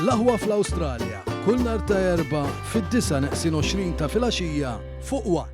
L-Aħwa fl-Awstralja, kull nhar ta' Erbgħa fid-disgħa neqsin 20 ta' filgħaxija fuq one.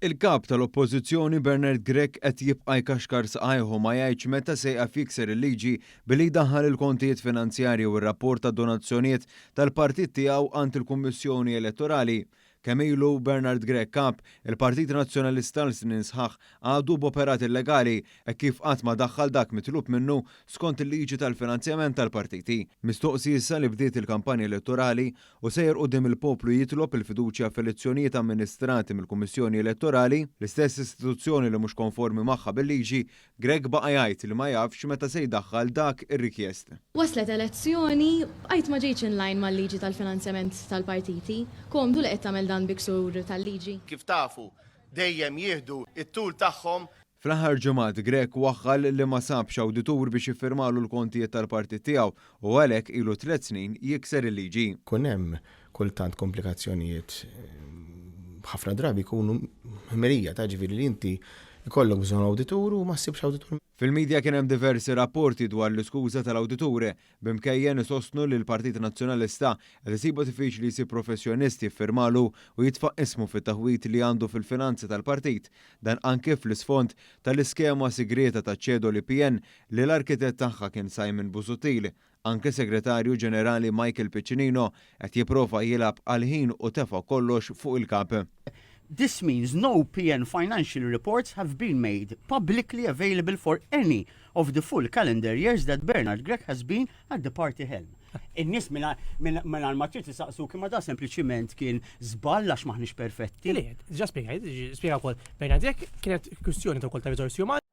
Il-Kap tal-Oppożizzjoni Bernard Grech qed jibqa' jkaxkar saqajh u ma jgħidx meta se jqaf jikser il-liġi billi jdaħħal il-kontijiet finanzjarji u r-rapport tad-donazzjonijiet tal-partit tiegħu għand il-Kummissjoni Elettorali. Kemm ilu Bernard Grech Kap, il-Partit Nazzjonalista għal snin sħaħ għadu b'operat illegali hekk kif qatt ma daħħal dak mitlub minnu skont il-liġi tal-finanzjament tal-partiti. Mistoqsi issa li bdiet il-kampanja elettorali u sejjer quddiem il-poplu jitlob il-fiduċja f'elezzjonijiet amministrati mill-Kummissjoni Elettorali, l-istess istituzzjoni li mhux konformi magħha bil-liġi, Grech baqa' jgħid li ma jafx meta se jdaħħal dak ir-rikjest. Waslet elezzjoni, bqajt ma ġejtx in line mal-liġi tal-finanzjament tal-partiti. Komdu li qed tagħmel dan bi ksur tal-liġi? Kif tafu, dejjem jieħdu t-tul tagħhom. Fl-aħħar ġimgħat Grech waħħal li ma sabx awditur biex jiffirmalu l-kontijiet tal-partit tiegħu u għalhekk ilu tlett snin jikser il-liġi. Ikun hemm kultant komplikazzjonijiet ħafna drabi jkunu ħmerija ta' ġifieri li inti jkollok bżonn awditur u ma ssibx awditur. Fil-media kien hemm diversi rapporti dwar l-iskuża tal-awditur, b'imkejjen isostnu li l-Partit Nazzjonalista qed isibha diffiċli jsib professjonist jiffirmalu u jitfa' ismu fit-taħwid li għandu fil-finanzi tal-partit. Dan anke fl-isfond tal-iskema sigrieta taċ-ċedoli PN li l-arkitett tagħha kien Simon Busuttil. Anke Segretarju Ġenerali Michael Piccinino qed jipprova jilgħab għall-ħin u tefa' kollox fuq il-Kap. This means no PN financial reports have been made publicly available for any of the full calendar years that Bernard Grech has been at the party helm. In-nies mingħajr ma trid isaqsuk imma da sempliċiment kien żball għax m'aħniex perfetti. Le, ġa spjega, spjega wkoll Bernard Grech kienet kwistjoni ta' wkoll ta' riżorsi umani.